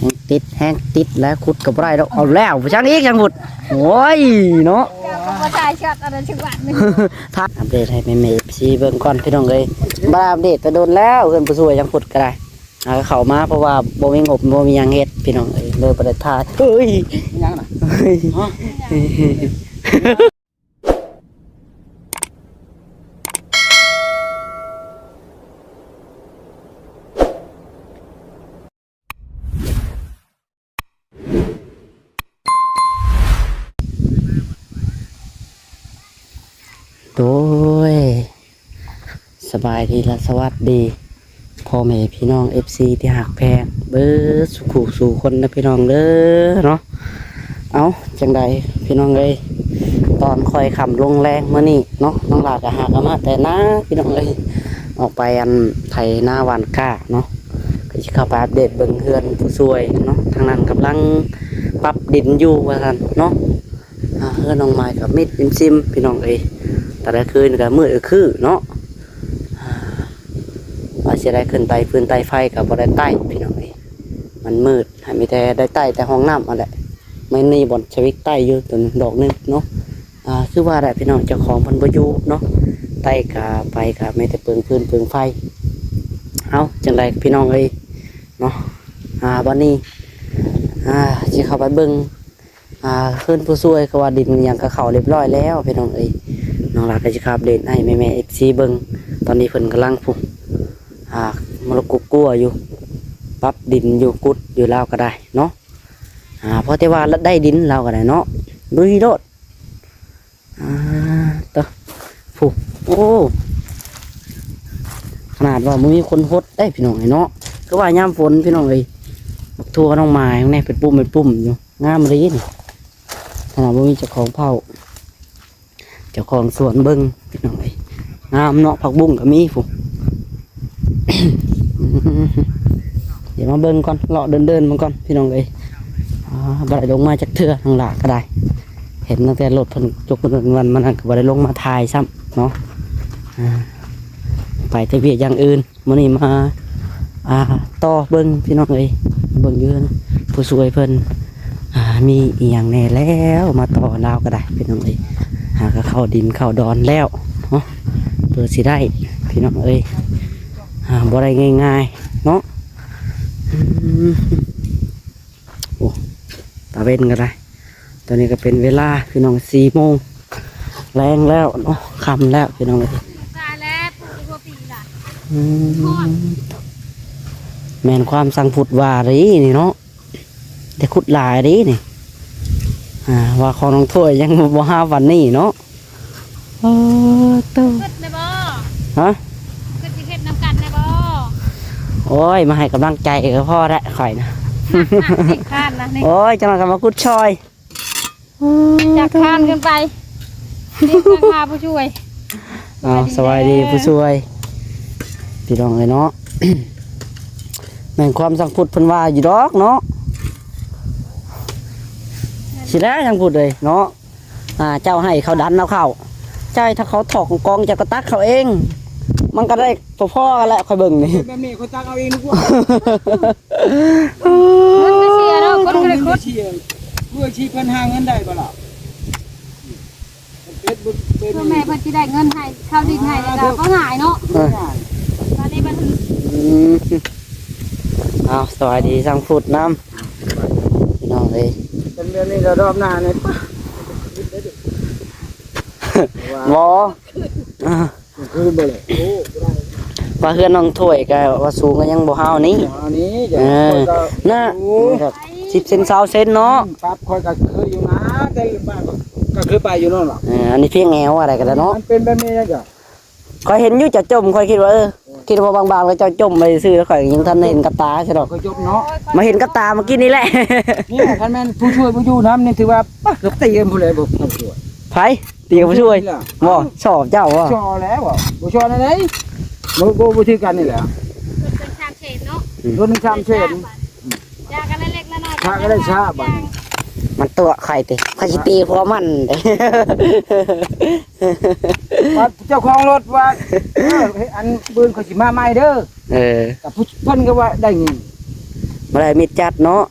ແຮງຕິດ ແຮງຕິດແລ້ວ ຂຸດກໍບໍ່ໄດ້ດອກ. ເອົາແລ້ວ ໄປຊ່າງອີກ ຊ່າງພຸດ. ໂອ້ຍເນາະ ເຈົ້າກໍບໍ່ຖ່າຍຊັອດອັນນັ້ນຈັກບາດໜຶ່ງ. ອັບເດດໃຫ້ແມ່ໆ ເອັຟຊີ ເບິ່ງກ່ອນພີ່ນ້ອງເອີຍ. ບໍ່ໄດ້ອັບເດດແຕ່ດົນແລ້ວ ເຮືອນຜູ້ຊ່ວຍຊ່າງພຸດກໍໄດ້ ຫາກໍເຂົ້າມາ ເພາະວ່າບໍ່ມີງົບ ບໍ່ມີຫຍັງເຮັດພີ່ນ້ອງເອີຍ ເລີຍບໍ່ໄດ້ຖ່າຍ. ເອີຍ ຫຍັງນະ? ເອີຍ ຮະ? ໂດຍ ສະບາຍດີ ແລະ ສະຫວັດດີ ພໍ່ແມ່ພີ່ນ້ອງ ເອັຟຊີ ທີ່ຮັກແພງເບິດສູ່ຜູ້ສູ່ຄົນເດີພີ່ນ້ອງເດີເນາະ. ເອົ້າ ຈັ່ງໃດພີ່ນ້ອງເອີຍ ຕອນຄ່ອຍຄ່ຳລົງແລງມື້ນີ້ເນາະ ນ້ອງຫຼ້າກໍຫາກໍມາແຕ່ນາພີ່ນ້ອງເອີຍ ອອກໄປອັນໄຖນາຫວ່ານກ້າເນາະ ກໍຊິເຂົ້າໄປອັບເດດເບິ່ງເຮືອນຜູ້ຊ່ວຍເນາະ ທາງນັ້ນກຳລັງປັບດິນຢູ່ວ່າຊັ້ນເນາະ. ອ່າ ເຮືອນນ້ອງມາຍກໍມິດອີ່ມຊິມພີ່ນ້ອງເອີຍ ແຕ່ລະຄືນກໍມືດອາຄືເນາະ. ອ່າ ວ່າຊິໄດ້ຂຶ້ນໄຕ້ຟືນໄຕ້ໄຟກໍບໍ່ໄດ້ໄຕ້ພີ່ນ້ອງເອີຍ ມັນມືດ ໃຫ້ມີແຕ່ໄດ້ໄຕ້ແຕ່ຫ້ອງນ້ຳຫັ້ນແຫຼະ. ມັນມີບ່ອນສະວິດໄຕ້ຢູ່ຕົວໜຶ່ງດອກໜຶ່ງເນາະ. ອ່າ ຄືວ່າແຫຼະພີ່ນ້ອງ ເຈົ້າຂອງເພິ່ນບໍ່ຢູ່ເນາະ ໄຕ້ກໍໄປກໍມີແຕ່ເປືອງຟືນເປືອງໄຟ. ເອົ້າ ຈັ່ງໃດພີ່ນ້ອງເອີຍເນາະ ອ່າ ບັດນີ້ ອ່າ ຊິເຂົ້າໄປເບິ່ງ ອ່າ ເຮືອນຜູ້ຊ່ວຍ ເພາະວ່າດິນຫຍັງກໍເຂົ້າຮຽບຮ້ອຍແລ້ວພີ່ນ້ອງເອີຍ. ນ້ອງຫຼ້າກໍຊິອັບເດດໃຫ້ແມ່ໆ ເອັຟຊີ ເບິ່ງ ຕອນນີ້ເພິ່ນກຳລັງ ພຸ້ນ ອ່າ ມາລຸກກຸກກົວຢູ່ ປັບດິນຢູ່ ຂຸດຢູ່ ລາວກໍໄດ້ເນາະ. ອ່າ ພໍແຕ່ວ່າໄດ້ດິນ ລາວກໍໄດ້ເນາະ ລຸຍໂລດ. ອ່າ ໂຕ ພຸ້ນ ໂອ້ ຂະໜາດວ່າບໍ່ມີຄົນຫົດໄດ້ພີ່ນ້ອງເອີຍເນາະ. ຄືວ່າຍາມຝົນພີ່ນ້ອງເອີຍ ບັກຖົ່ວນ້ອງມາຍແນ່ ເປັນປຸ່ມເປັນປຸ່ມຢູ່ ງາມອີ່ຫຼີນີ້. ຂະໜາດບໍ່ມີເຈົ້າຂອງເຝົ້າ ເຈົ້າຂອງສວນເບິ່ງພີ່ນ້ອງເອີຍ ງາມເນາະ. ຜັກບຸ້ງກໍມີພຸ້ນ. ດຽວມາເບິ່ງກ່ອນ ເລາະເດີນໆ ເບິ່ງກ່ອນພີ່ນ້ອງເອີຍ. ອ່າ ບໍ່ໄດ້ລົງມາຈັກເທື່ອ ນ້ອງຫຼ້າກໍໄດ້ ເຫັນຕັ້ງແຕ່ລົດເພິ່ນຈົກເພິ່ນວັນມານັ້ນ ກໍບໍ່ໄດ້ລົງມາຖ່າຍຊ້ຳເນາະ. ອ່າ ໄປແຕ່ວຽກຢ່າງອື່ນ ມື້ນີ້ມາ ອ່າ ຕໍ່ເບິ່ງພີ່ນ້ອງເອີຍ ເບິ່ງຢູ່ເຮືອນຜູ້ຊ່ວຍເພິ່ນ ອ່າ ມີອີ່ຫຍັງແດ່ແລ້ວ ມາຕໍ່ລາວກໍໄດ້ພີ່ນ້ອງເອີຍ. ຫາກໍເຂົ້າດິນເຂົ້າດອນແລ້ວເນາະ ເພື່ອຊິໄດ້ພີ່ນ້ອງເອີຍ ອ່າ ບໍ່ໄດ້ງ່າຍໆເນາະ. ອືມ ໂອ້ ຕາເວັນກໍໄດ້ ຕອນນີ້ກໍເປັນເວລາພີ່ນ້ອງ ສີ່ໂມງແລງແລ້ວເນາະ ຄ່ຳແລ້ວພີ່ນ້ອງເອີຍ. ຕາຍແລ້ວ ປູກຫົວປີລະ ອືມ ແມ່ນຄວາມຊ່າງພຸດວ່າເດ້ນີ້ເນາະ ໄດ້ຂຸດຫຼາຍເດ້ນີ້. ອ່າ ວ່າຂອງນ້ອງຖ້ວຍຍັງບໍ່ຮາບປານນີ້ເນາະ. ເອີ ໂຕ ຄິດແມ່ນບໍ່? ຮະ? ຄິດຊິເຮັດນຳກັນແມ່ນບໍ່? ໂອ້ຍ ມາໃຫ້ກຳລັງໃຈກໍພໍແຫຼະຂ້ອຍນະ. ໂອ້ຍ ຈັກໜ້ອຍກໍມາຂຸດຊ່ອຍ ຈາກຄານຂຶ້ນໄປ ນີ້ມາຫາຜູ້ຊ່ວຍ. ອ້າວ ສະບາຍດີຜູ້ຊ່ວຍ ພີ່ນ້ອງເອີຍເນາະ. ແມ່ນຄວາມຊ່າງພຸດເພິ່ນວ່າຢູ່ດອກເນາະ. ຊິແລ້ວຊ່າງພຸດເອີຍເນາະ. ອ່າ ເຈົ້າໃຫ້ເຂົາດັນເອົາເຂົ້າ ເຈົ້າໃຫ້ເຂົາຖອກກອງໆ ເຈົ້າກໍຕັກເຂົ້າເອງ ມັນກໍໄດ້ພໍໆກັນແຫຼະ ຂ້ອຍເບິ່ງນີ້. ແບບນີ້ຂ້ອຍຕັກເອົາເອງດີກວ່າ. ມັນກໍເສຍເນາະ ຄົນກໍໄດ້ຂຸດ ເສຍ ເພື່ອຊິເພິ່ນຫາເງິນໄດ້ບໍ່ລະ? ເປັດບໍ່ເປັນ ພໍ່ແມ່ເພິ່ນຊິໄດ້ເງິນໃຫ້ ເຂົ້າດິນໃຫ້ ກໍບໍ່ງ່າຍເນາະ. ເອີ ຕອນນີ້ມັນ ອືມ ເອົາ ສະບາຍດີຊ່າງພຸດນຳ ພີ່ນ້ອງເອີຍ. ເປັນແບບນີ້ລະ ຮອບໜ້ານີ້ ປະ ບໍ່ ຄືນບໍ່ແຫຼະ. ໂອ້ ບໍ່ໄດ້ ວ່າເຮືອນນ້ອງຖ້ວຍກໍວ່າສູງກໍຍັງບໍ່ຮາວນີ້ ອັນນີ້ ເອີ ນະ ສິບເຊັນ ຊາວເຊັນເນາະ. ປັບຂ້ອຍກໍເຄີຍຢູ່ນະ ແຕ່ບ້ານກໍເຄີຍໄປຢູ່ນັ້ນລະ. ເອີ ອັນນີ້ພຽງແອວອະໄລກໍໄດ້ເນາະ ມັນເປັນແບບນີ້ນະ. ຂ້ອຍເຫັນຢູ່ເຈົ້າຈົ່ມ ຂ້ອຍຄິດວ່າ ເອີ ຄິດວ່າບາງໆ ແລ້ວເຈົ້າຈົ່ມໄປຊື່ ແລ້ວຂ້ອຍຍັງທັນໄດ້ເຫັນກັບຕາຊະດອກ. ມາເຫັນກັບຕາມື້ກີ້ນີ້ແຫຼະ. ນີ້ຄັນແມ່ນຜູ້ຊ່ວຍບໍ່ຢູ່ນຳນີ້ ຖືວ່າ ປະ ເກືອບຕີກັນພຸ້ນແຫຼະ. ບໍ່ ຜູ້ຊ່ວຍ ໃຜ? ຕີກັບຜູ້ຊ່ວຍ ບໍ່ ຊອບເຈົ້າບໍ່? ຊອບແລ້ວ ບໍ່ຊອບແນວໃດ? ບໍ່ ບໍ່ຖືກກັນນີ້ແຫຼະ. ລົດເປັນສາມແສນເນາະ ລົດໜຶ່ງສາມແສນ ຢາກັນເລັກໆ ນ້ອຍໆ ຂ້າກໍໄດ້ຊາບາດນີ້. ມັນຕົວະຂ້ອຍຕິ ຂ້ອຍຊິຕີຜົວມັນເດ້. ວ່າເຈົ້າຂອງລົດວ່າ ເອີ ອັນ ມື້ອື່ນຂ້ອຍຊິມາໃໝ່ເດີ. ເອີ ກໍຜູ້ ເພິ່ນກໍວ່າໄດ້ເງິນ ບໍ່ໄດ້ມິດຈັດເນາະ.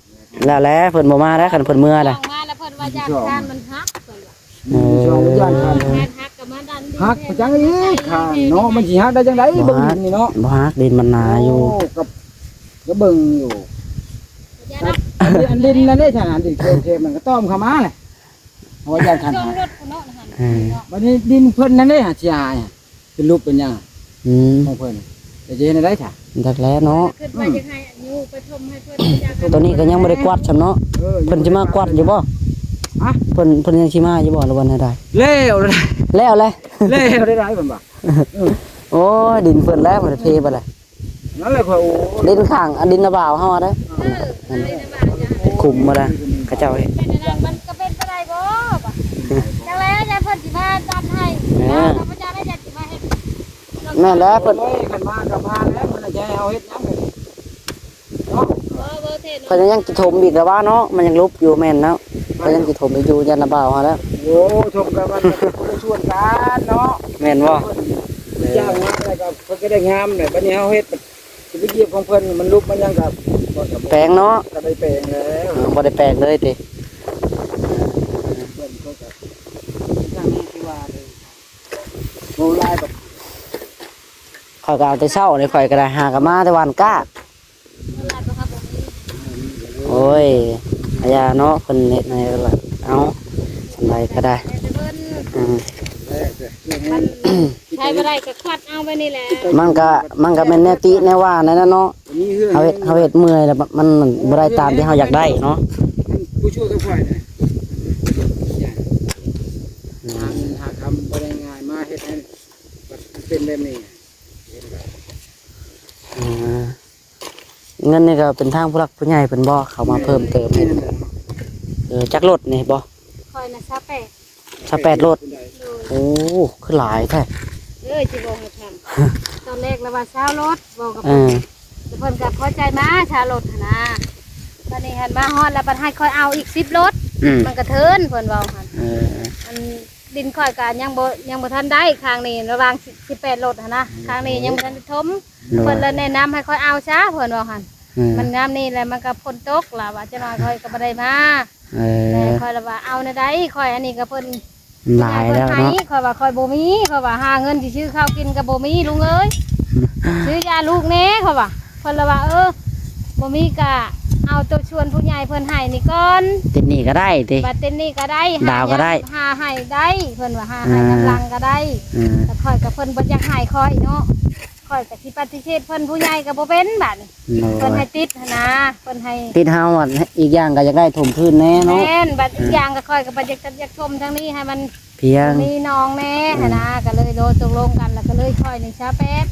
ແລ້ວແຫຼະ ເພິ່ນບໍ່ມາແລ້ວ ຄັນເພິ່ນເມືອແຫຼະ ມາແລ້ວເພິ່ນວ່າຢ້ານຄານມັນຫັກ ເພິ່ນວ່າ ອືມ ຢ້ານຄານ ເອີ ຄານຫັກກໍມາດັນ ຫັກໄປຈັ່ງອີກ ຄານເນາະ ມັນຊິຫັກໄດ້ຈັ່ງໃດ ເບິ່ງດິນນີ້ເນາະ ບໍ່ຫັກ ດິນມັນໜາຢູ່ ໂອ້ ກໍ ກໍເບິ່ງຢູ່ ອັນດິນນັ້ນເດ້ ອັນດິນເຂດ ເຂດມັນກໍຕ້ອມເຂົ້າມາແຫຼະ ເພາະວ່າຢ້ານຄານຫັກ ເອີ ບັດນີ້ດິນເພິ່ນນັ້ນເດ້ ຫາຊິຫາ ເປັນຮູບເປັນຫຍັງ ອືມ ຂອງເພິ່ນ ແລ້ວຈະເຮັດແນວໃດຊະ? ຈັກແຫຼະເນາະ ຄິດວ່າ ອືມ ຢາກໃຫ້ຢູ່ໄປຖົມໃຫ້ເພິ່ນ ໂຕນີ້ກໍຍັງບໍ່ໄດ້ກວາດຊ້ຳເນາະ ເອີ ເພິ່ນຊິມາກວາດຢູ່ບໍ່? ຮະ? ເພິ່ນ ເພິ່ນຍັງຊິມາຢູ່ບໍ່ ຫຼືວ່າແນວໃດ? ແລ້ວ ແລ້ວແຫຼະ ແລ້ວໄດ້ຫຼາຍເພິ່ນວ່າ ເອີ ໂອ້ຍ ດິນເພິ່ນແລ້ວ ເພິ່ນເທໄປແລ້ວ ນັ້ນແຫຼະຂ້ອຍ ໂອ້ ດິນຂ້າງ ອັນດິນນາບ່າວເຮົາຫັ້ນເດ້ ເອີ ເອີ ຂຸມມາແລ້ວ ເຂົາເຈົ້າເຮັດ ເປັນຈັ່ງໃດ ມັນກໍເປັນໄປໄດ້ບໍ່? ຈັ່ງໃດ ຢ້ານເພິ່ນຊິມາດັນໃຫ້ ເອີ ຂ້າພະເຈົ້າໄດ້ ຢ້ານຊິມາເຮັດ ແມ່ນແລ້ວ ເພິ່ນ ໂອ້ຍ ຄັນມາກໍມາແລ້ວ ມັນຈະໃຫ້ເຮົາເຮັດຫຍັງ ເນາະ ເອີ ເພິ່ນຍັງຊິຖົມອີກແລ້ວວ່າເນາະ ມັນຍັງຫຼຸບຢູ່ ແມ່ນເນາະ ເພິ່ນຍັງຊິຖົມອີກຢູ່ ຢ້ານນາບ່າວຫັ້ນແຫຼະ ໂອ້ ຖົມກັນ ມັນກໍຄົນລະສ່ວນກັນເນາະ ແມ່ນບໍ່? ເພິ່ນຈ້າງມາແລ້ວກໍ ເພິ່ນກໍໄດ້ງາມແຫຼະ ບັດນີ້ເຮົາເຮັດ ຊິໄປຢຽບຂອງເພິ່ນ ມັນຫຼຸບມັນຫຍັງກໍ ແປງເນາະ ກໍໄດ້ແປງແລ້ວ ເອີ ບໍ່ໄດ້ແປງເລີຍຕິ ເພິ່ນກໍ ເພິ່ນກໍ ຈັ່ງນີ້ຄືວ່າເລີຍ ໂອ້ ຫຼາຍບັດ ຂ້ອຍກໍເອົາແຕ່ເຊົ້ານີ້ ຂ້ອຍກໍໄດ້ຫາກໍມາແຕ່ຫວ່ານກ້າ ໂອ້ຍ ອາຍາເນາະ ເພິ່ນເຮັດໃຫ້ລະ ເອົາ ສ່ຳໃດກໍໄດ້ ອືມ ມັນໃຊ້ບໍ່ໄດ້ກໍຄວັດເອົາໄວ້ນີ້ແຫຼະ ມັນກໍ ມັນກໍແມ່ນແນວຕິແນວວ່ານັ້ນນະເນາະ ເຮົາເຮັດ ເຮົາເຮັດເມື່ອຍແລ້ວ ມັນ ມັນບໍ່ໄດ້ຕາມທີ່ເຮົາຢາກໄດ້ເນາະ ຜູ້ຊ່ວຍກັບຂ້ອຍນະ ອືມ ຫາເງິນຫາຄຳບໍ່ໄດ້ງ່າຍ ມາເຮັດໃຫ້ເປັນແບບນີ້ ອືມ ເງິນນີ້ກໍເປັນທາງຜູ້ຫຼັກຜູ້ໃຫຍ່ເພິ່ນບໍ່ ເຂົ້າມາເພີ່ມເຕີມໃຫ້ ເອີ ຈັກລົດນີ້ບໍ່? ຂ້ອຍນະ ຊາວແປດ ຊາວແປດລົດ ໂດຍ ໂອ້ ຄືຫຼາຍແທ້ ເອີ ຊິບອກໃຫ້ຟັງ ຕອນແລກລະວ່າຊາວລົດ ເວົ້າກັບເພິ່ນ ເອີ ແລ້ວເພິ່ນກໍພໍໃຈມາຊາວລົດຫັ້ນນະ ບັດນີ້ຫັ້ນມາຮອດແລ້ວ ບັດໃຫ້ຂ້ອຍເອົາອີກສິບລົດ ອືມ ມັນກະເທີນ ເພິ່ນເວົ້າຫັ້ນ ເອີ ອັນ ດິນຂ້ອຍກະຍັງບໍ່ ຍັງບໍ່ທັນໄດ້ ຂ້າງນີ້ລະຫວ່າງສິບແປດລົດຫັ້ນນະ ຂ້າງນີ້ຍັງບໍ່ທັນໄດ້ຖົມ ໂດຍ ເພິ່ນລະແນະນຳໃຫ້ຂ້ອຍເອົາຊະ ເພິ່ນເວົ້າຫັ້ນ ອືມ ມັນຍາມນີ້ແຫຼະ ມັນກໍຝົນຕົກລະວ່າ ຈັກໜ້ອຍຂ້ອຍກໍບໍ່ໄດ້ມາ ເອີ ແຕ່ຂ້ອຍລະວ່າ ເອົາແນວໃດ ຂ້ອຍອັນນີ້ກໍເພິ່ນ ຫຼາຍແລ້ວເນາະ ເພິ່ນໃຫ້ ຂ້ອຍວ່າຂ້ອຍບໍ່ມີ ຂ້ອຍວ່າຫາເງິນຊິຊື້ເຂົ້າກິນກໍບໍ່ມີລຸງເອີຍ ຊື້ຢາລູກແດ່ ຂ້ອຍວ່າ ເພິ່ນລະວ່າ ເອີ ບໍ່ມີກະເອົາໂຕຊວນຜູ້ໃຫຍ່ເພິ່ນໃຫ້ນີ້ກ່ອນ ຕິດໜີ້ກໍໄດ້ຕິ ບັດຕິດໜີ້ກໍໄດ້ ດາວກໍໄດ້ ຫາໃຫ້ໄດ້ ເພິ່ນວ່າຫາໃຫ້ນຳຫຼັງກໍໄດ້ ອືມ ແຕ່ຂ້ອຍກໍເພິ່ນບໍ່ຢາກໃຫ້ຂ້ອຍເນາະ ຂ້ອຍກໍຊິປະຕິເສດເພິ່ນ ຜູ້ໃຫຍ່ກໍບໍ່ເປັນບາດນີ້ ໂດຍ ເພິ່ນໃຫ້ຕິດຫັ້ນນະ ເພິ່ນໃຫ້ຕິດເຮົາ ອີກຢ່າງກໍຢາກໄດ້ຖົມພື້ນແດ່ເນາະ ແມ່ນ ບັດ ອືມ ອີກຢ່າງກໍຂ້ອຍກໍບໍ່ຢາກ ຢາກຖົມທາງນີ້ໃຫ້ມັນ ພຽງ ມີໜອງແດ່ ອືມ ຫັ້ນນະ ກໍເລີຍໂດນຕົກລົງກັນ ແລ້ວກໍເລີຍຂ້ອຍໃນຊາວແປດ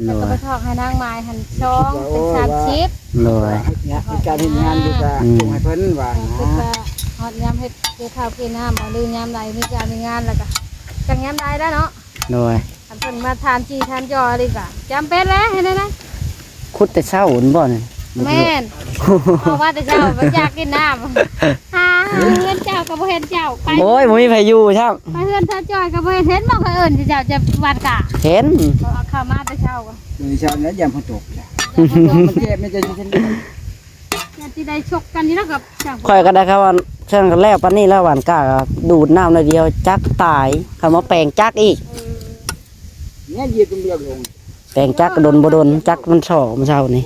ໂດຍ ແລ້ວກໍໄປຖອກໃຫ້ນາງໝາຍຫັ້ນສອງ ເປັນສາມສິບ ໂດຍ ເຮັດການເຮັດງານຢູ່ກະ ອືມ ສົ່ງໃຫ້ເພິ່ນວ່າ ເອີ ຄິດວ່າຮອດຍາມເຮັດ ເກັບເຂົ້າເກັບນ້ຳ ຫຼືຍາມໃດມີການມີງານ ແລ້ວກໍຈັກຍາມໃດແລ້ວເນາະ ໂດຍ ຄັນເພິ່ນມາຖາມຈີ່ຖາມຈໍ່ອີ່ຫຼີກໍຈຳເປັນແຫຼະ ເຮັດແນວໃດ ຂຸດແຕ່ເຊົ້າພຸ້ນບໍ່ນີ້? ແມ່ນ ອອກມາແຕ່ເຊົ້າ ບໍ່ຢາກກິນນ້ຳ ຫາເຮືອນເຈົ້າກໍບໍ່ເຫັນເຈົ້າ ໄປ ໂອ້ຍ ບໍ່ມີໃຜຢູ່ຊ້ຳ ໄປເຮືອນສາວຈ້ອຍກໍບໍ່ເຫັນ ເຫັນບໍ່ ຂ້ອຍເອີ້ນເຈົ້າຈະຫວ່ານກ້າ ເຫັນ ເຂົ້າມາແຕ່ເຊົ້າ ມື້ເຊົ້ານັ້ນຍາມຝົນຕົກ ຍາມຝົນຕົກມັນເຈັບ ມັນຈະຊິເປັນ ຍາມຊິໄດ້ຊົກກັນນີ້ນະ ກັບ ຂ້ອຍກໍໄດ້ຂ່າວວ່າ ຊ່າງກໍແລ້ວປານນີ້ແລ້ວ ຫວ່ານກ້າກໍດູດນ້ຳໜ້ອຍດຽວ ຈັກຕາຍ ເຂົາມາແປງຈັກອີກ ເອີ ແມ່ນຢຽບຕົງເບືອກລົງ ແປງຈັກກໍດົນບໍ່ດົນ ຈັກມັນສໍ້ມື້ເຊົ້ານີ້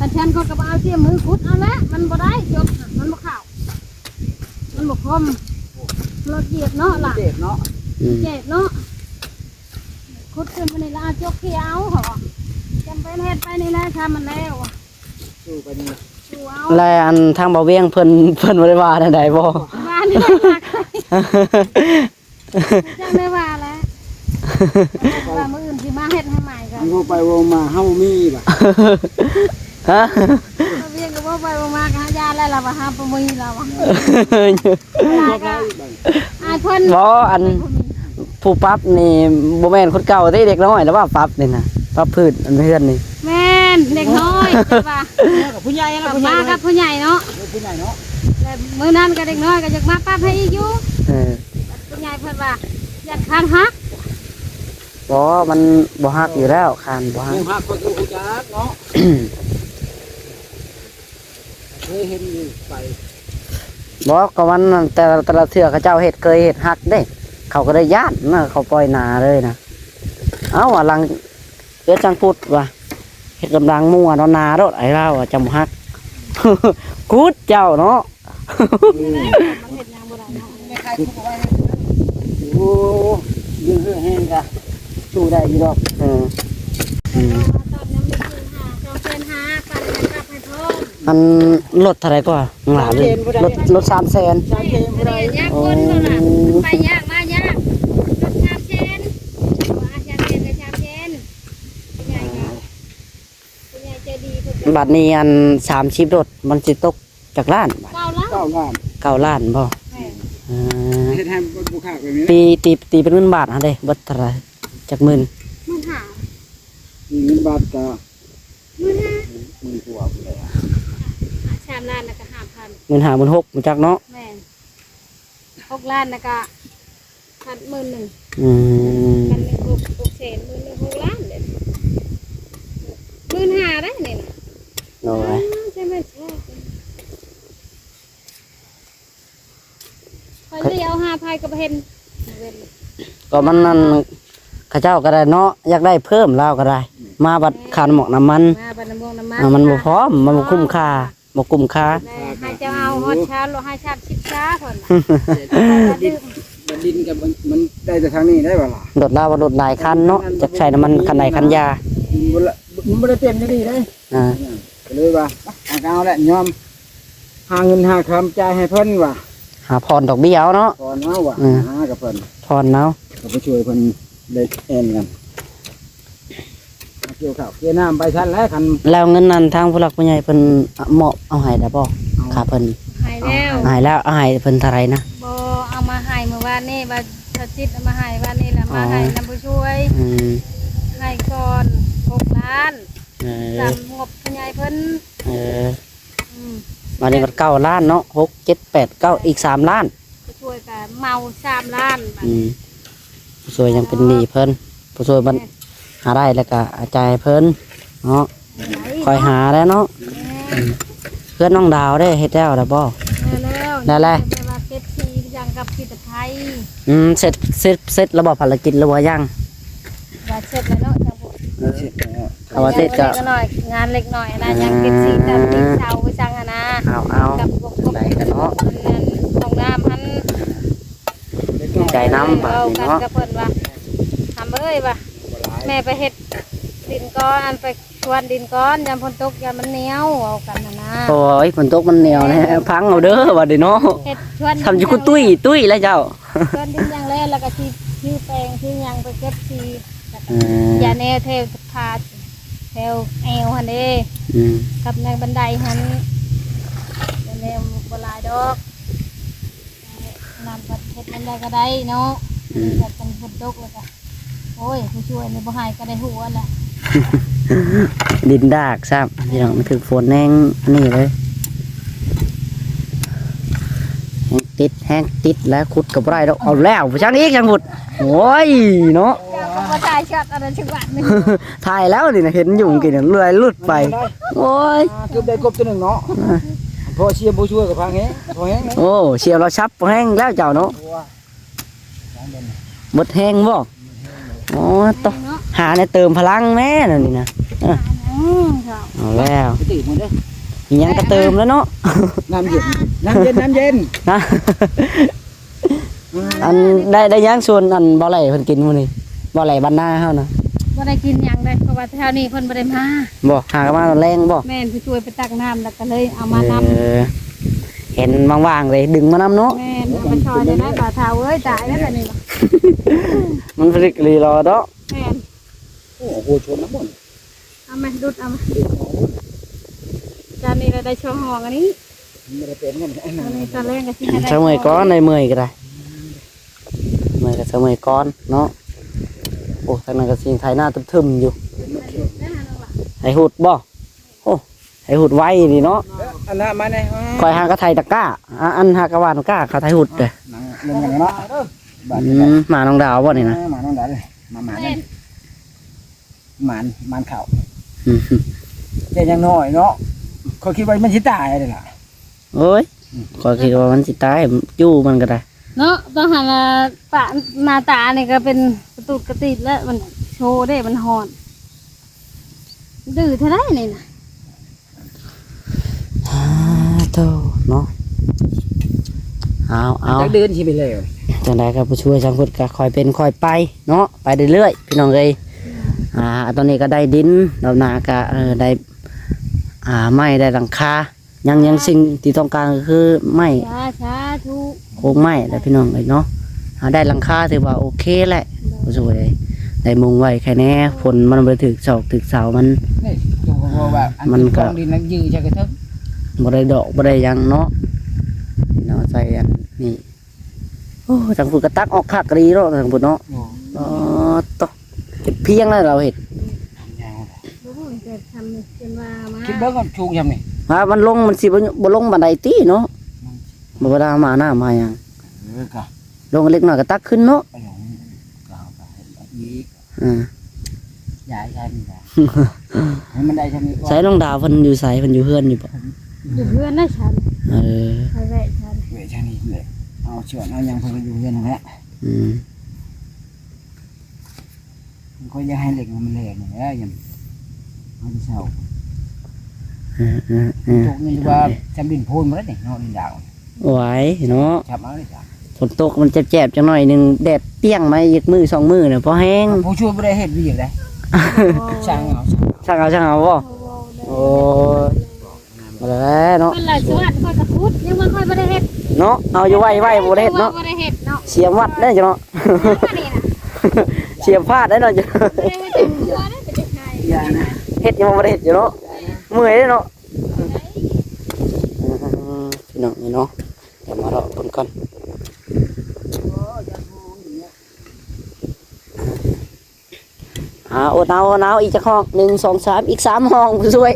ຄັນຊັ້ນຂ້ອຍກໍບໍ່ເອົາ ສຽມມືຂຸດເອົາແຫຼະ ມັນບໍ່ໄດ້ຈົກ ມັນບໍ່ເຂົ້າ ມັນບໍ່ຄົມ ລົດຢຽບເນາະລະ ເຈັບເນາະ ອືມ ເຈັບເນາະ ຂຸດຂຶ້ນມານີ້ລະ ເອົາຈົກເຂົ້າເອົາ ເຂົາວ່າ ຈຳເປັນເຮັດໄປນີ້ແຫຼະ ຖ້າມັນແລ້ວ ສູ້ໄປນີ້ ສູ້ເອົາ ແລະ ອັນທາງບ່າວວຽງເພິ່ນ ເພິ່ນບໍ່ໄດ້ວ່າແນວໃດບໍ່? ວ່າແນວໃດ? ຈັ່ງໄດ້ວ່າແຫຼະ ວ່າມື້ອື່ນຊິມາເຮັດໃຫ້ໃໝ່ກໍ ເວົ້າໄປເວົ້າມາເຮົາບໍ່ມີບາດ ຮະ ເວົ້າວຽງກໍເວົ້າໄປເວົ້າມາກໍຫາຍາແລ້ວລະວ່າເຮົາບໍ່ມີລະວ່າ ອາຍເພິ່ນ ບໍ່ ອັນ ຜູ້ປັບນີ້ບໍ່ແມ່ນຄົນເກົ່າເດ້ ເດັກນ້ອຍລະວ່າປັບນີ້ນະ ປັບພື້ນອັນເຮືອນນີ້ ແມ່ນເດັກນ້ອຍ ແຕ່ວ່າ ເອີ ກັບຜູ້ໃຫຍ່ນະ ກັບ ຜູ້ໃຫຍ່ ມາກັບຜູ້ໃຫຍ່ເນາະ ເອີ ຜູ້ໃຫຍ່ເນາະ ແຕ່ມື້ນັ້ນກໍເດັກນ້ອຍກໍຢາກມາປັບໃຫ້ອີກຢູ່ ເອີ ຜູ້ໃຫຍ່ເພິ່ນວ່າຢ້ານຄານຫັກ ບໍ່ ມັນບໍ່ຫັກຢູ່ແລ້ວ ຄານບໍ່ຫັກ ຍັງຫັກກໍຄືຮູ້ຈັກເນາະ ອືມ ເ ເຄີຍເຫັນຢູ່ໄປ. ບໍ່ ກໍມັນນັ້ນ ແຕ່ລະ ແຕ່ລະເທື່ອເຂົາເຈົ້າເຮັດ ເຄີຍເຮັດຫັກເດ້ ເຂົາກໍໄດ້ຢ້ານນະ ເຂົາປ່ອຍໜາເລີຍນະ. ເອົ້າ ວ່າຫຼັງເອື້ອຍຊ່າງພຸດວ່າ ເຮັດກຳລັງມົວເນາະ ໜາໂລດ ອ້າຍລາວວ່າ ຈັ່ງບໍ່ຫັກ. ກຸດເຈົ້າເນາະ. ເຮັດຫຍັງບໍ່ໄດ້ເນາະ ແມ່ຂາຍຄຸບເອົາໄວ້. ໂອ້ ຢືນເຮືອແຮງກະສູ້ໄດ້ຢູ່ດອກ. ເອີ ອືມ ຕອນນັ້ນມັນຄືຫ້າ ສອງແສນຫ້າ ປັນກັນກັບໃຫ້ພ້ອມ. ອັນລົດເທົ່າໃດກໍວ່າ ຫຼາຍເລີຍ ລົດ ລົດສາມແສນ. ສາມແສນບໍ່ໄດ້ ຍາກຄົນເຂົານະ ໂອ້ ໄປຍາກມາຍາກ ລົດສາມແສນ ວ່າສາມແສນກໍສາມແສນ ຜູ້ໃຫຍ່ກໍ ຜູ້ໃຫຍ່ໃຈດີເພິ່ນກໍ ບັດນີ້ອັນສາມສິບລົດ ມັນຊິຕົກ ຈັກລ້ານບາດ? ເກົ້າລ້ານ ເກົ້າລ້ານ ເກົ້າລ້ານບໍ່? ແມ່ນ ເອີ ເຮັດໃຫ້ບໍ່ ບໍ່ຄັກແບບນີ້ນະ. ຕີ ຕີ ຕີເປັນເງິນບາດຫັ້ນເດ້ ເບິດເທົ່າໃດ? ຈັກໝື່ນ? ໝື່ນຫ້າ ຕີເປັນເງິນບາດກໍໝື່ນຫ້າ ໝື່ນກວ່າພຸ້ນແຫຼະ. ສາມລ້ານແລ້ວກໍຫ້າພັນ ໝື່ນຫ້າ ໝື່ນຫົກ ບໍ່ຈັກເນາະ. ແມ່ນ ຫົກລ້ານແລ້ວກໍ ພັນ ໝື່ນໜຶ່ງ. ອືມ ພັນໜຶ່ງ ຫົກ ຫົກແສນ ໝື່ນໜຶ່ງ ຫົກລ້ານເດ້ ໝື່ນຫ້າໄດ້ນີ້ນະ. ໂດຍ ອ້າວ ໃຊ່ໄໝແທ້ ຂ້ອຍເລີຍເອົາຫາໃຜກໍບໍ່ເຫັນ ເຫັນ ກໍມັນນັ້ນ ເຂົາເຈົ້າກໍໄດ້ເນາະ ຢາກໄດ້ເພີ່ມ ລາວກໍໄດ້ ມາບັດຄ່ານ້ຳມັນ ມາບັດນ້ຳມັນ ນ້ຳມັນ ອ່າ ມັນບໍ່ພ້ອມ ມັນບໍ່ຄຸ້ມຄ່າ. ບໍ່ກຸ້ມຄ່າ ແມ່ນ ໃຫ້ເຈົ້າເອົາຮອດຊາວ ໃຫ້ສາມສິບຊາເພິ່ນ ດິນ ດິນກໍມັນ ມັນໄດ້ແຕ່ທາງນີ້ໄດ້ບໍ່ລະ? ລົດລາວວ່າລົດຫຼາຍຄັນເນາະ ຈັກໃຊ້ນ້ຳມັນຄັນໃດຄັນຢາ ມັນບໍ່ລະ ມັນບໍ່ໄດ້ເຕັມຢູ່ນີ້ເດ້. ອ່າ ກໍເລີຍວ່າ ອ່ະ ເອົາແຫຼະ ຍອມຫາເງິນຫາຄຳຈ່າຍໃຫ້ເພິ່ນວ່າ ຫາຜ່ອນດອກເບ້ຍເອົາເນາະ ຜ່ອນເອົາວ່າ ເອີ ຫາກັບເພິ່ນ ຜ່ອນເອົາ ກໍໄປຊ່ວຍເພິ່ນ ໄດ້ແອ່ນກັນ ມາກ່ຽວເຂົ້າກ່ຽວນ້ຳໄປຊັ້ນແຫຼະຄັນ. ແລ້ວເງິນນັ້ນທາງຜູ້ຫຼັກຜູ້ໃຫຍ່ເພິ່ນມອບເອົາໃຫ້ແລ້ວບໍ່? ເອົາ ຄ່າເພິ່ນ ໃຫ້ແລ້ວ ໃຫ້ແລ້ວ. ເອົາໃຫ້ເພິ່ນເທົ່າໃດນະ? ບໍ່ ເອົາມາໃຫ້ມື້ວານນີ້ ວ່າຊາວຈິດເອົາມາໃຫ້ວານນີ້ ແລ້ວມາໃຫ້ນຳຜູ້ຊ່ວຍ. ອືມ ໃຫ້ກ່ອນຫົກລ້ານ. ເອີ ຕາມງົບຜູ້ໃຫຍ່ເພິ່ນ. ເອີ ອືມ ບາດນີ້ມັນເກົ້າລ້ານເນາະ ຫົກ ເຈັດ ແປດ ເກົ້າ ອີກສາມລ້ານ ຜູ້ຊ່ວຍກໍເໝົາສາມລ້ານບາດ. ອືມ ຜູ້ຊ່ວຍຍັງເປັນໜີ້ເພິ່ນ ຜູ້ຊ່ວຍມັນ ແມ່ນ ຫາໄດ້ແລ້ວກໍຈ່າຍໃຫ້ເພິ່ນເນາະ. ໄດ້ ຄ່ອຍຫາແຫຼະເນາະ. ແມ່ນ ອືມ ເຮືອນນ້ອງດາວເດ້ ເຮັດແລ້ວແລ້ວບໍ່? ເຮັດແລ້ວ ໄດ້ແລ້ວ ແຕ່ວ່າເກັບຂີ້ຫຍັງກັບຂີ້ຕະໄຄ. ອືມ ເສັດ ເສັດ ເສັດແລ້ວບໍ່ ພາລະກິດ ຫຼືວ່າຍັງ? ວ່າເສັດແລ້ວເນາະ ຈັ່ງບໍ່ ເອີ ເສັດແລ້ວ ເອົາວ່າເສັດກໍ ງານເລັກນ້ອຍນະ ອ່າ ຍັງເກັບຊີ້ຕາມຕີນເສົາໄປຈັ່ງຫັ້ນນະ. ເອົາໆ ກັບພວກ ຈັ່ງໃດກໍເນາະ ອັນນັ້ນ ຫ້ອງນ້ຳຫັ້ນ ດີໃຈນຳບາດນີ້ເນາະ. ເວົ້າກັນກັບເພິ່ນວ່າ ທຳເອີຍວ່າ ແມ່ໄປເຮັດດິນກ່ອນ ອັນໄປຊວນດິນກ່ອນ ຢ້ານຝົນຕົກ ຢ້ານມັນໜຽວ ເວົ້າກັນຫັ້ນນະ. ໂອ້ຍ ຝົນຕົກມັນໜຽວແນ່ ເອີ ພັງເອົາເດີບາດນີ້ເນາະ. ເຮັດຊວນດິນ ທຳຢູ່ກຸຕຸ້ຍຕຸ້ຍແລ້ວເຈົ້າ ຊວນດິນຢ່າງແລກ ແລ້ວກໍຊິຊື້ແປງຊື້ຫຍັງໄປເກັບຂີ້ ເອີ ຢາແນວແຖວ ພາດແຖວແອວຫັ້ນເດ້. ອືມ ກັບໃນບັນໄດຫັ້ນ ແນວບໍ່ຫຼາຍດອກ ນ້ຳກໍເຮັດມັນໄດ້ກໍໄດ້ເນາະ. ອືມ ແບບມັນຝົນຕົກແລ້ວກໍ ໂອ້ຍ ຜູ້ຊ່ວຍນີ້ບໍ່ໃຫ້ກໍໄດ້ຫົວແຫຼະ. ດິນດາກຊ້ຳ ພີ່ນ້ອງ ມັນຖືກຝົນແຮງອັນນີ້ເລີຍ ແຮງຕິດ ແຮງຕິດແລ້ວ ຂຸດກໍບໍ່ໄດ້ດອກ. ເອົາແລ້ວ ໄປຊ່າງອີກ ຊ່າງພຸດ ໂອ້ຍເນາະ. ເຈົ້າກໍບໍ່ຖ່າຍຊັດອັນນັ້ນຈັກບາດໜຶ່ງ ຖ່າຍແລ້ວນີ້ນະ ເຫັນຢູ່ເມື່ອກີ້ນີ້ ເລື່ອຍຫຼຸດໄປ. ໂອ້ຍ ອ່າ ເກືອບໄດ້ກົບຕົວໜຶ່ງເນາະ. ອ່າ ພໍເສຍຜູ້ຊ່ວຍກໍພັງແຮງ ພໍແຮງນະ. ໂອ້ ເສຍລາວຊັບພໍແຮງແລ້ວເຈົ້າເນາະ. ໝົດແຮງບໍ່? ໂອ້ ໂຕ ຫາແນວເຕີມພະລັງແດ່ແນວນີ້ນະ. ເອີ ອືມ ເອົາແລ້ວ ໄປຕື່ມເດີ ອີຫຍັງກໍເຕີມແລ້ວເນາະ. ນ້ຳເຢັນ ນ້ຳເຢັນ ນ້ຳເຢັນ ນະ. ອັນ ໄດ້ ໄດ້ຫຍັງຊວນອັນບໍ່ໄຫຼເພິ່ນກິນມື້ນີ້ ບໍ່ໄຫຼບ້ານນາເຮົານະ? ບໍ່ໄດ້ກິນຫຍັງເດ້ ເພາະວ່າແຖວນີ້ເພິ່ນບໍ່ໄດ້ມາ. ບໍ່ ຫາກໍມາຕອນແລງບໍ່? ແມ່ນ ຜູ້ຊ່ວຍໄປຕັກນ້ຳ ແລ້ວກໍເລີຍເອົາມານຳ. ເອີ ເຫັນວ່າງໆເລີຍດຶງມານຳເນາະ. ແມ່ນ ເອົາໄປຊ່ອຍແດ່ໄດ້ ບ່າວເຖົ້າເອີຍ ຕາຍແລ້ວບາດນີ້. ມັນຜະລິດລີລໍເນາະ. ແມ່ນ ໂອ້ ໂຫ ຊົນນຳບໍ່ ເອົາມາດຸດ ເອົາມາ ຈານນີ້ລະໄດ້ຊ່ອງຫ້ອງອັນນີ້ ມັນບໍ່ໄດ້ເປັນເງິນ ອັນນີ້ຕອນແລງກໍຊິໃຫ້ໄດ້ ເມື່ອຍກ່ອນ ໄດ້ເມື່ອຍກໍໄດ້ ເມື່ອຍກໍເມື່ອຍກ່ອນເນາະ. ໂອ້ ທາງນັ້ນກໍຊິໄຖນາທຶ່ມໆຢູ່ ໄຖຫຸດບໍ່? ໂອ້ ໄຖຫຸດໄວນີ້ເນາະ. ອັນນັ້ນມາແດ່ ຂ້ອຍຫາກໍໄຖຕະກ້າ ອາ ອັນຫາກໍຫວ່ານກ້າ ເຂົາໄຖຫຸດເດ້. ນັ່ງລົງກັນເນາະ ອືມ ໝານ້ອງດາວບໍ່ນີ້ນະ? ເອີ ໝານ້ອງດາວເດ້ ມາ ມາ ມາ ມານເຂົ້າ ອືມ ແຕ່ຍັງນ້ອຍເນາະ ຂ້ອຍຄິດວ່າມັນຊິຕາຍເດ້ລະ. ໂອ້ຍ ອືມ ຂ້ອຍຄິດວ່າມັນຊິຕາຍ ຈູ້ມັນກໍໄດ້ເນາະ. ຕ້ອງຫັ້ນລະ ປະໜ້າຕານີ້ກໍເປັນກະຕຸດກະຕິດແລ້ວ ມັນໂຊເດ້ ມັນຮ້ອນ ດື້ເທົ່າໃດນີ້ນະ. ອາ ໂທ້ເນາະ ເອົາ ເອົາ ຈັກເດືອນຊິໄປແລ້ວ ຈັ່ງໃດກໍຜູ້ຊ່ວຍຊ່າງພຸດກໍຄ່ອຍເປັນຄ່ອຍໄປເນາະ ໄປເລື້ອຍໆ ພີ່ນ້ອງເອີຍ. ອ່າ ຕອນນີ້ກໍໄດ້ດິນ ລອບໜ້າກໍ ເອີ ໄດ້ ອ່າ ໄມ້ ໄດ້ຫຼັງຄາ ຍັງ ຍັງ ສາທຸ ສິ່ງທີ່ຕ້ອງການກໍຄືໄມ້ ສາ ສາທຸ ໂຄງໄມ້ແຫຼະ ພີ່ນ້ອງເອີຍເນາະ. ເຮົາໄດ້ຫຼັງຄາຖືວ່າໂອເຄແຫຼະ ໂດຍ ຜູ້ຊ່ວຍ ໄດ້ມຸງໄວ້ແຄ່ແນ່ ໂດຍ ຝົນມັນບໍ່ຖືກຊອກຖືກເສົາ ມັນ ນີ້ ຕົວກໍວ່າ ອັນ ມັນກໍ ກອງດິນນັ້ນຢືໃສ່ກະເທິງ ບໍ່ໄດ້ດອກບໍ່ໄດ້ຫຍັງເນາະ ເນາະ ໃສ່ອັນນີ້. ໂອ້ ທາງພຸ້ນກໍຕັກອອກຄັກອີ່ຫຼີເນາະ ທາງພຸ້ນເນາະ. ໂອ້ ອໍ ໂຕ ເຮັດພຽງແລ້ວລາວເຮັດ ບໍ່ຮູ້ແຕ່ທຳນີ້ ເພິ່ນວ່າມາ ຄິດເບິ່ງວ່າສູງຊ່ຳນີ້ ວ່າມັນລົງ ມັນຊິບໍ່ ບໍ່ລົງປານໃດຕິເນາະ ອືມ ບໍ່ເວລາມານ້ຳມາຫຍັງ ເອີ ກະ ລົງເລັກນ້ອຍກໍຕັກຂຶ້ນເນາະ ເອີ ກະ ກະ ອີກ ອ່າ ຢາຍໃສ່ນີ້ແຫຼະ ໃຫ້ມັນໄດ້ຊ່ຳນີ້ກ່ອນ. ໃສນ້ອງດາວເພິ່ນຢູ່ໃສ? ເພິ່ນຢູ່ເຮືອນຢູ່ບໍ່? ຢູ່ເຮືອນນະຊັ້ນ. ເອີ ໄປແວະຊັ້ນ ແວະຊັ້ນນີ້ແຫຼະ ເອົາເຊືອກເອົາຫຍັງເພິ່ນກໍຢູ່ເຮືອນຫັ້ນແຫຼະ. ອືມ ຂ້ອຍຢາກໃຫ້ເຫຼັກມັນແລ່ນນີ້ແຫຼະ ຍັງ ມັນເຊົາ ເອີ ເອີ ເອີ ຕົກນີ້ວ່າຈຳດິນໂພນບໍ່ໄດ້ນີ້ເນາະ ດິນດາວ. ໄຫວເນາະ ຈັບເອົາເລີຍຈ້ະ ຝົນຕົກມັນແຈບໆ ຈັກໜ້ອຍໜຶ່ງ ແດດປ່ຽງມາອີກມື້ສອງມື້ນະ ພໍແຮງ. ຜູ້ຊ່ວຍບໍ່ໄດ້ເຮັດວຽກໃດ ຊ່າງເອົາ ຊ່າງເອົາ ຊ່າງເອົາບໍ່? ໂອ້ຍ ບໍ່ໄດ້ເນາະ ເພິ່ນລະສວນຂ້ອຍກະຂຸດ ຍັງວ່າຂ້ອຍບໍ່ໄດ້ເຮັດເນາະ. ເອົາຢູ່ໄວ້ໄວ້ບໍ່ໄດ້ເຮັດເນາະ ບໍ່ໄດ້ເຮັດເນາະ ສຽມວັດເດ້ເນາະ ອັນນີ້ນະ ສຽມພາດໄດ້ເນາະ ບໍ່ໄດ້ເຮັດເປັນຄົວເດ້ ເປັນເດັກໄທ ຢ່ານະ ເຮັດຍັງບໍ່ໄດ້ເຮັດຢູ່ເນາະ ເມື່ອຍເດ້ເນາະ. ອືມ ພີ່ນ້ອງນີ້ເນາະ ດຽວມາເລາະເບິ່ງກ່ອນ. ອ່າ ອົດເອົາ ອົດເອົາ ອີກຈັກຫ້ອງ ໜຶ່ງ ສອງ ສາມ ອີກສາມຫ້ອງຜູ້ຊ່ວຍ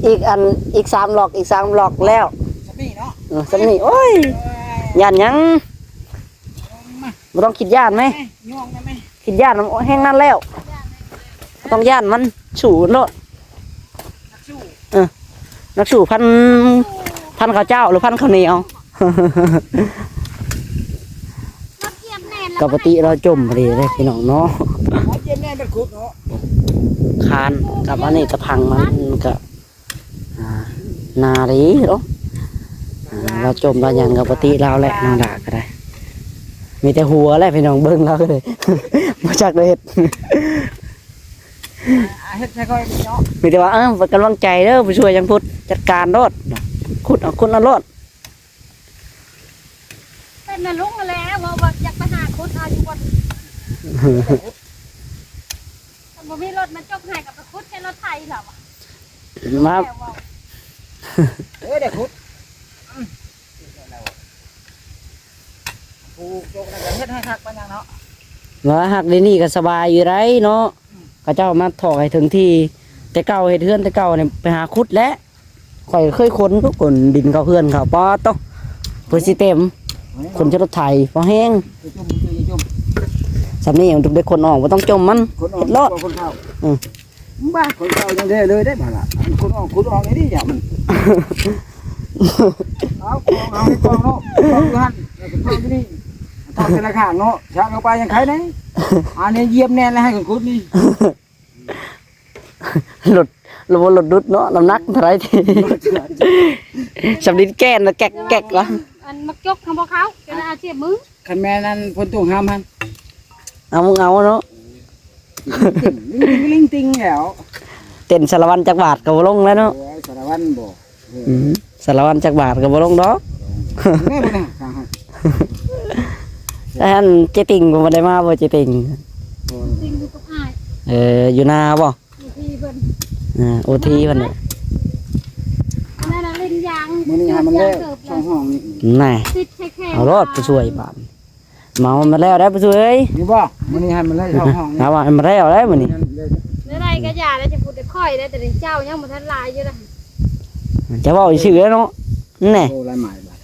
ອີກອັນ ອີກສາມລັອກ ອີກສາມລັອກແລ້ວ ສ່ຳນີ້ເນາະ ເອີ ສ່ຳນີ້ ໂອ້ຍ ຢ້ານຫຍັງ ບໍ່ຕ້ອງຄິດຢ້ານແມ ຢ້ອງໄດ້ແມ ຄິດຢ້ານແຮງນັ້ນແລ້ວ ບໍ່ຕ້ອງຢ້ານມັນ ສູ້ໂລດ ນັກສູ້ ເອີ ນັກສູ້ພັນ ພັນເຂົ້າເຈົ້າ ຫຼືພັນເຂົ້າໜຽວ. ກະປະຕິລາວຈົມພໍດີເດ້ພີ່ນ້ອງເນາະ ຄານກັບອັນນີ້ກະພັງມັນກະ ອ່າ ໜ້າດີເນາະ ອ່າ ລາວຈົມລາວຫຍັງກະປະຕິລາວແຫຼະ ນ້ອງດາກະໄດ້ ມີແຕ່ຫົວແຫຼະພີ່ນ້ອງ ເບິ່ງລາວກະໄດ້ ບໍ່ຈັກໄດ້ເຮັດ. ອ່າ ເຮັດໃຫ້ຂ້ອຍເນາະ ມີແຕ່ວ່າ ເອີ ເປັນກຳລັງໃຈເດີ ຜູ້ຊ່ວຍຈັ່ງພຸດ ຈັດການໂລດ ຂຸດເອົາ ຂຸດເອົາໂລດ. ເປັນນະລຸງຫັ້ນແຫຼະ ເວົ້າວ່າຢາກໄປຫາຂຸດເອົາຢູ່ບ່ອນ ຄັນບໍ່ມີລົດມາຈົກໃຫ້ກໍໄປຂຸດໃສ່ລົດໄຖລະວ່າ ມາ ເອີ ໄດ້ຂຸດ ອືມ ຜູ້ຈົກນັ້ນກໍເຮັດໃຫ້ຄັກປານຫຍັງເນາະ ວ່າຮັກດຽວນີ້ກໍສະບາຍຢູ່ໃດເນາະ. ເຂົາເຈົ້າມາຖອກໃຫ້ເຖິງທີ່ ແຕ່ເກົ່າເຮັດເຮືອນແຕ່ເກົ່ານີ້ໄປຫາຂຸດແຫຼະ ຂ້ອຍເຄີຍຂົນຢູ່ ຂົນດິນເຂົ້າເຮືອນເຂົາ ປາດໂທ້ ເພື່ອຊິເຕັມ ຂົນໃສ່ລົດໄຖ ພໍແຮງ ສ່ຳນີ້ຍັງໄດ້ຂົນອອກ ບໍ່ຕ້ອງຈົ່ມມັນ ຂົນອອກ ເຮັດໂລດ ຂົນເຂົ້າ ອື ບ້າ ຂົນເຂົ້າຍັງແດ່ເລີຍໄດ້ບາດລະ ອັນຂົນອອກ ຂົນອອກນີ້ນີ້ ມັນ ເອົາ ເອົາໃຫ້ກອງເນາະ ກອງຢູ່ຫັ້ນ ແລ້ວກໍເຂົ້າຢູ່ນີ້ ເຂົ້າແຕ່ລະຂ້າງເນາະ ຊະເຂົ້າໄປຍັງໄຄແດ່ ອັນນີ້ຢຽບແໜ້ນແລ້ວໃຫ້ຂົນຂຸດນີ້. ລົດ ລົດ ລົດດຸດເນາະ ນ້ຳໜັກເທົ່າໃດ ສຳລິດແກ່ນແກກໆ ວະ ອັນໝາກຈົກທຳບໍ່ເຂົ້າ ຈະໄດ້ອາຊີບມຶງ ຄັນແມ່ນອັນຝົນຕົກຫ້າມຫັ້ນ ເອົາ ມຶງເອົາເນາະ ລິງຕິງ ລິງຕິງ ລິງຕິງແລ້ວ ເຕັ້ນສາລະວັນຈັກບາດກໍບໍ່ລົງແລ້ວເນາະ ໂອ້ຍ ສາລະວັນບໍ່ ອືມ ສາລະວັນຈັກບາດກໍບໍ່ລົງດອກ ແມ່ນບໍ່ນະ ອັນເຈຕິງບໍ່ໄດ້ມາບໍ່ ເຈຕິງ ຕິງຢູ່ກັບອ້າຍ ເອີ ຢູ່ນາບໍ່ ໂອທີເພິ່ນ ອ່າ ໂອທີເພິ່ນ ອັນນັ້ນນະ ຫຼິ້ນຢາງ ມື້ນີ້ໃຫ້ມັນແລ້ວສອງຫ້ອງນີ້ ແນ່ ຕິດແຄໆ ເອົາໂລດ ຜູ້ຊ່ວຍບາດ ເມົາມັນແລ້ວໄດ້ ຜູ້ຊ່ວຍເອີຍ ນີ້ບໍ່ ມື້ນີ້ໃຫ້ມັນແລ້ວສອງຫ້ອງນີ້ ເອົາວ່າໃຫ້ມັນແລ້ວໄດ້ມື້ນີ້ ແນວໃດກໍຢ່າແລ້ວ ຈະພຸດແຕ່ຂ້ອຍໄດ້ ແຕ່ເຈົ້າຍັງບໍ່ທັນຫຼາຍຢູ່ນະ ຈະເວົ້າຊື່ໆເນາະ ແນ່ ໂອ້ ຫຼາຍໝາຍບາດ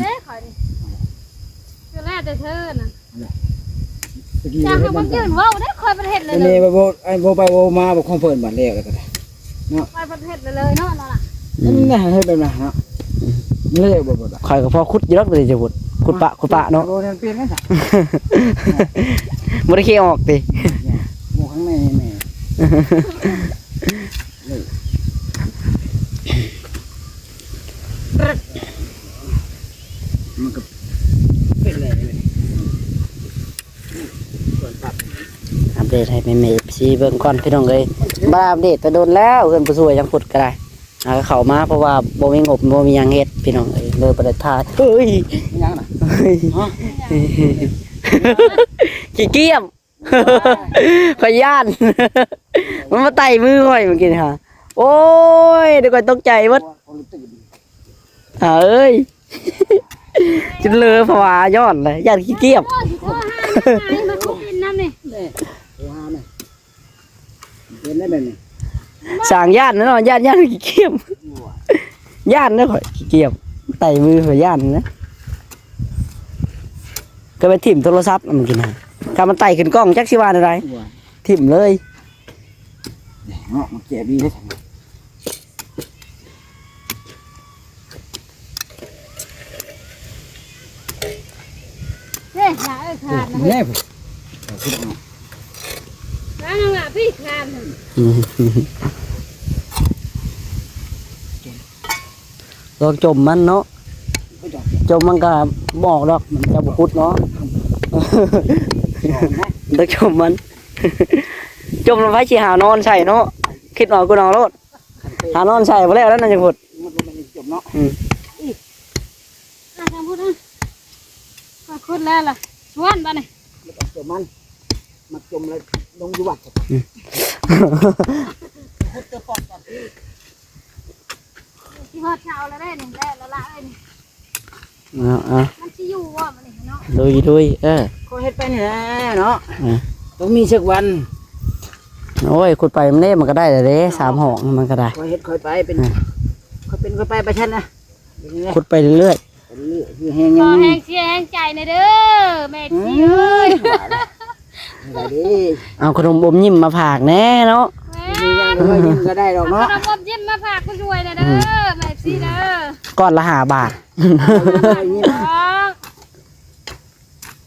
ເດ້ ຂ້ອຍນີ້ ຄືແລ້ວແຕ່ເທີນະ ຕະກີ້ ຢ່າໃຫ້ມັນຢືນເວົ້າເດ້ ຂ້ອຍບໍ່ໄດ້ເຮັດເລີຍ ນີ້ບໍ່ ບໍ່ໄປເວົ້າມາ ບໍ່ຂອງເພິ່ນບາດແລ້ວ ແລ້ວກໍໄດ້ ເນາະ ໄປເພິ່ນເຮັດເລີຍເນາະ ນັ້ນລະ ອືມ ມັນແມ່ນເຮັດແບບນັ້ນເນາະ ອືມ ມັນເລີຍບໍ່ ບໍ່ໄດ້ ຂ້ອຍກໍພໍຂຸດຢູ່ດອກ ແຕ່ຈະຂຸດ ຂຸດປະ ຂຸດປະເນາະ ໂອ້ ນັ້ນປ່ຽນກັນຊະ ບໍ່ໄດ້ເຄອອກຕິ ໝູ່ຂ້າງໃນແມ່ ມັນກໍເປັນແລ້ວ ອັບເດດໃຫ້ແມ່ໆ ເອັຟຊີ ເບິ່ງກ່ອນພີ່ນ້ອງເອີຍ ບໍ່ໄດ້ອັບເດດແຕ່ດົນແລ້ວ ເຮືອນຜູ້ຊ່ວຍຍັງພຸດກໍໄດ້ ຫາເຂົ້າມາ ເພາະວ່າບໍ່ມີງົບ ບໍ່ມີຫຍັງເຮັດພີ່ນ້ອງເອີຍ ເລີຍບໍ່ໄດ້ຖ່າຍ ເອີຍ ຫຍັງນະ ເອີຍ ຮະ ຂີ້ກ້ຽມ ຂ້ອຍຢ້ານ ມັນມາໄຕ່ມືຂ້ອຍເມື່ອກີ້ນີ້ຫາ ໂອ້ຍ ດຽວຂ້ອຍຕົກໃຈໝົດ ເອີຍ ຈົນເລີພະວາຍ້ອນເລີຍ ຢ້ານຂີ້ກ້ຽມ ໂອ້ຍ ຊິໂທຫານາຍມາຂຸດດິນນຳນີ້ ເປັນໄດ້ແບບນີ້ ສ້າງຢ້ານເນາະ ຢ້ານ ຢ້ານຂີ້ກ້ຽມ ຢ້ານເດ້ຂ້ອຍຂີ້ກ້ຽມ ໄຕ່ມືຂ້ອຍຢ້ານນະ ກໍໄປຖິ້ມໂທລະສັບນຳກິນນະ ຖ້າມັນໄຕ່ຂຶ້ນກ້ອງຈັກຊິວ່າແນວໃດ ຖິ້ມເລີຍ ເນາະ ມັນແຈບດີເດ້ ເດ້ ລະເອີຍ ຂາດນະ ນີ້ ລະນັ້ນລະ ພີ່ຂາດນະ ອືມ ລອງຈົ່ມມັນເນາະ ຈົ່ມມັນກໍບໍ່ອອກດອກ ມັນຈະບໍ່ຂຸດເນາະ ຕ້ອງຈົ່ມມັນ ຈົ່ມແລ້ວໃຜຊິຫານອນໃສ່ເນາະ ຄິດເອົາ ກູເອົາໂລດ ຫານອນໃສ່ບໍ່ແລ້ວນັ້ນ ຍັງຂຸດ ມັນບໍ່ແມ່ນຈົມເນາະ ອືມ ອ່ະ ທາງພຸ້ນນະ ຂ້ອຍຂຸດແລ້ວລະ ຊວນບາດນີ້ ມັນຕ້ອງຈົມມັນ ມັກຈົມແລ້ວລົງຢູ່ວັດ ອືມ ຊິຮອດເຊົ້າແລ້ວເດ້ນີ້ ແລ້ວລະລະເອີຍນີ້ ເອົາໆ ມັນຊິຢູ່ບໍ່ບັດນີ້ເນາະ ລຸຍໆ ເອີ ຂໍເຮັດໄປນີ້ແຫຼະເນາະ ເອີ ຕ້ອງມີສັກວັນ ໂອ້ຍ ຂຸດໄປມັນເດ້ ມັນກໍໄດ້ແລ້ວເດ້ ສາມຫ້ອງມັນກໍໄດ້ ຄ່ອຍເຮັດຄ່ອຍໄປ ເປັນ ເອີ ຄ່ອຍເປັນຄ່ອຍໄປ ໄປຊັ້ນນະ ຂຸດໄປເລື້ອຍໆ ເປັນເລື້ອຍ ຄືແຮງ ຂໍແຮງເຊຍແຮງໃຈແດ່ເດີ ແມ່ເອີຍ ເອີຍ ເອົາຂະໜົມອົມຍິ້ມມາຝາກແດ່ເນາະ ແມ່ນ ມີຫຍັງກໍເວົ້າຍິ້ມກໍໄດ້ດອກເນາະ ເອົາຂະໜົມອົມຍິ້ມມາຝາກຜູ້ຊ່ວຍແດ່ເດີ ອືມ ແມ່ເອັຟຊີເດີ ກ້ອນລະຫ້າບາດ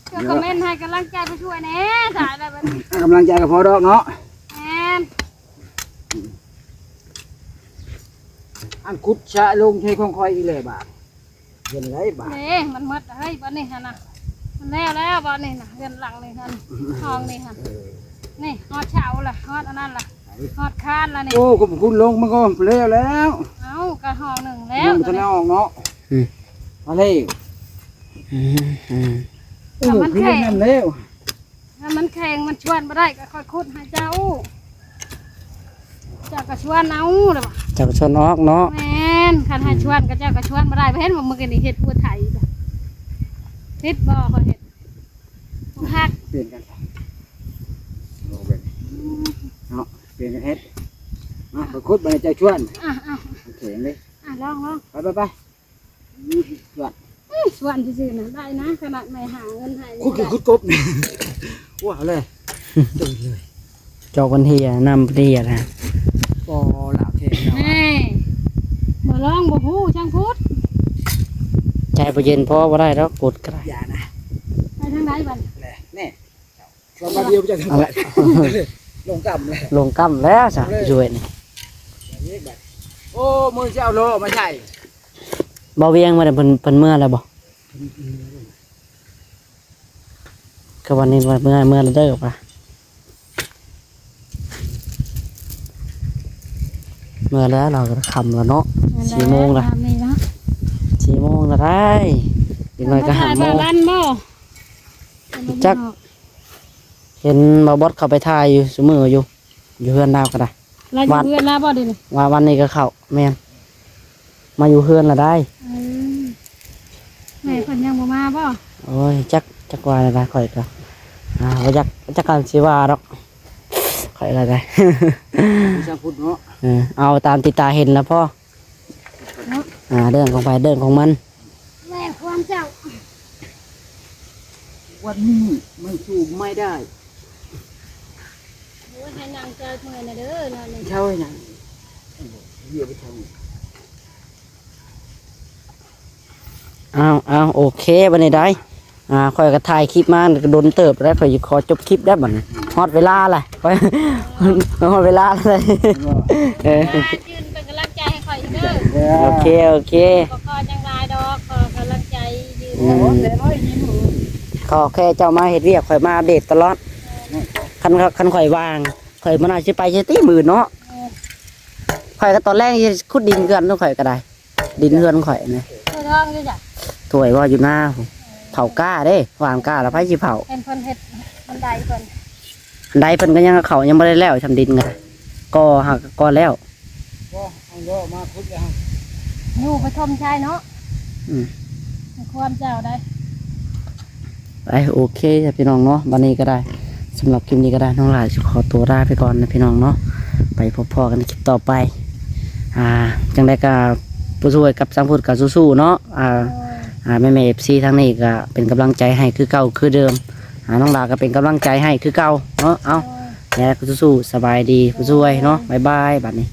ເພື່ອຄອມເມັນໃຫ້ກຳລັງໃຈຜູ້ຊ່ວຍແດ່ ສາຍແລ້ວບັດນີ້ ໃຫ້ກຳລັງໃຈກໍພໍດອກເນາະ ແມ່ນ ອັນຂຸດສະລົງເທຂອງຂ້ອຍອີກແລ້ວບາດ ເຫັນໄດ້ບາດ ເດ້ ມັນໝົດເຮີ້ຍ ບາດນີ້ຫັ້ນນະ ມັນແລ້ວແລ້ວບາດນີ້ນະ ເຮືອນຫຼັງນີ້ຫັ້ນ ຫ້ອງນີ້ຫັ້ນ ເອີ ນີ້ຮອດເສົາລະ ຮອດອັນນັ້ນລະ ຮອດຄານລະນີ້ ໂອ້ ຂອບຄຸນລົງມັນກໍແລ້ວແລ້ວ ເອົ້າ ກໍຫ້ອງໜຶ່ງແລ້ວ ຍັງບໍ່ທັນໄດ້ອອກເນາະ ອືມ ມາເລີຍ ອືມ ອືມ ເອີ ມັນແຂງ ຄືແມ່ນແລ້ວ ຖ້າມັນແຂງ ມັນຊວນບໍ່ໄດ້ ກໍຄ່ອຍຂຸດໃຫ້ເຈົ້າ ເຈົ້າກໍຊວນເອົາລະ ເຈົ້າກໍຊວນອອກເນາະ ແມ່ນ ຄັນໃຫ້ ອືມ ຊວນກໍເຈົ້າກໍຊວນບໍ່ໄດ້ ເຫັນບໍ່ ມື້ກີ້ນີ້ເຮັດຫົວໄຖ ຕິດບໍ່ ຂ້ອຍເຮັດ ບໍ່ຄັກ ປ່ຽນກັນ ເນາະ ປ່ຽນກັນເຮັດ ເນາະ ຂ້ອຍຂຸດ ບາດນີ້ເຈົ້າຊວນ ອ່ະ ອ່ະ ໂອເຄເລີຍ ອ່ະ ລອງ ລອງ ໄປ ໄປ ໄປ ຊວນ ອືມ ຊວນຊື່ໆນະ ໄດ້ນະ ຂະໜາດແມ່ຫາເງິນໃຫ້ ຂຸດຄືຂຸດກົບນີ້ ວ້າວເລີຍ ຕື່ນເລີຍ ຈອກມັນເຮຍ ນ້ຳເພິ່ນເຮຍນະ ບໍ່ລາວແທ້ ແນ່ ບໍ່ລອງບໍ່ຮູ້ ຊ່າງພຸດ ໃຈບໍ່ເຢັນພໍບໍ່ໄດ້ດອກ ກົດກໍໄດ້ ຢ່ານະ ໄປທາງໃດບັດນີ້ ແນ່ ແນ່ ສອງບາດດຽວຈະ ເອົາລະ ລົງກຳແລ້ວ ລົງກຳແລ້ວຊະ ເລີຍ ຊ່ວຍນີ້ ໂອ້ ມື້ຊິເອົາລໍ້ມາໃສ່ ບໍ່ວຽງ ມື້ນີ້ເພິ່ນ ເພິ່ນເມືອແລ້ວບໍ່? ກໍວັນນີ້ວ່າເມືອ ເມືອແລ້ວເດີວ່າ ເມືອແລ້ວ ລາວກໍຄ່ຳແລ້ວເນາະ ສີ່ໂມງລະ ຍາມນີ້ເນາະ ສີ່ໂມງລະໄດ້ ອີກໜ້ອຍກໍຫ້າໂມງ ເພິ່ນມາຖ່າຍບ່າວລັນບໍ່? ຈັກ ເຫັນບ່າວບອດເຂົາໄປຖ່າຍຢູ່ຊຸມື້ຢູ່ ຢູ່ເຮືອນລາວກໍໄດ້ ລາວຢູ່ເຮືອນລາວບໍ່ດຽວນີ້? ວ່າ ວ່າວັນນີ້ກໍເຂົ້າ ແມ່ນ ມາຢູ່ເຮືອນລະໄດ້ ເອີ ແມ່ເພິ່ນຍັງບໍ່ມາບໍ່? ໂອ້ຍ ຈັກ ຈັກວ່າແນວໃດ ຂ້ອຍກໍ ອ່າ ບໍ່ຈັກ ຈັກການຊິວ່າດອກ ຂ້ອຍລະໄດ້ ຊ່າງພຸດເນາະ ເອີ ເອົາຕາມທີ່ຕາເຫັນລະພໍ ເນາະ ອ່າ ເລື່ອງຂອງໃຜເລື່ອງຂອງມັນ ແມ່ນຄວາມເຈົ້າ ວັນນີ້ມັນສູ້ບໍ່ໄດ້ ໂອ້ຍ ໃຫ້ນັ່ງເຈົ້າເມື່ອຍນະເດີ ນອນນີ້ ເຈົ້າຫຍັງ ເອົາ ເອົາ ໂອເຄ ບັດນີ້ໄດ້ ອ່າ ຂ້ອຍກໍຖ່າຍຄລິບມາກໍດົນເຕີບແລ້ວ ຂ້ອຍຊິຂໍຈົບຄລິບແລ້ວບັດນີ້ ຮອດເວລາແລ້ວ ຂ້ອຍ ຮອດເວລາແລ້ວ ເອີ ຢືນເປັນກຳລັງໃຈໃຫ້ຂ້ອຍເດີ ໂອເຄ ໂອເຄ ບໍ່ຂໍຫຍັງຫຼາຍດອກ ຂໍກຳລັງໃຈຢືນ ອືມ ຂໍແຄ່ເຈົ້າມາເຮັດວຽກ ຂ້ອຍມາອັບເດດຕະຫຼອດ ຄັນ ຄັນຂ້ອຍວ່າງ ຂ້ອຍບໍ່ໜ້າຊິໄປໃສຕິມື້ເນາະ ເອີ ຂ້ອຍກໍຕອນແລງຊິຂຸດດິນເຮືອນຂອງຂ້ອຍກໍໄດ້ ດິນເຮືອນຂ້ອຍນະ ຖ້ວຍທອງຢູ່ໃສ? ຖ້ວຍວ່າຢູ່ນາພຸ້ນ ເຜົາກ້າເດ້ ຫວ່າງກ້າແລ້ວໃຜຊິເຜົາ? ເຫັນເພິ່ນເຮັດບັນໄດເພິ່ນ ບັນໄດເພິ່ນກໍຍັງ ເຂົາຍັງບໍ່ໄດ້ແລ້ວ ຊຳດິນກໍ ກໍຫາກໍແລ້ວ ບໍ່ ເອົາເລີຍ ມາຂຸດແລ້ວ ຢູ່ປະຖົມໄຊເນາະ ອືມ ໃນຄວາມເຈົ້າໄດ້ ໄປ ໂອເຄຈ້ະພີ່ນ້ອງເນາະ ບັດນີ້ກໍໄດ້ ສຳລັບຄລິບນີ້ກໍໄດ້ ນ້ອງຫຼ້າຊິຂໍຕົວລາໄປກ່ອນນະພີ່ນ້ອງເນາະ ໄປພົບພໍ້ກັນໃນຄລິບຕໍ່ໄປ ອ່າ ຈັ່ງໃດກໍຜູ້ຊ່ວຍກັບຊ່າງພຸດກໍສູ້ໆເນາະ ອ່າ ໂດຍ ອ່າ ແມ່ໆ ເອັຟຊີ ທາງນີ້ກໍເປັນກຳລັງໃຈໃຫ້ຄືເກົ່າຄືເດີມ ອ່າ ນ້ອງຫຼ້າກໍເປັນກຳລັງໃຈໃຫ້ຄືເກົ່າເນາະ ເອົາ ໂດຍ ແລ້ວກໍສູ້ໆ ສະບາຍດີຜູ້ຊ່ວຍເນາະ ໂດຍ ບາຍບາຍ ບັດນີ້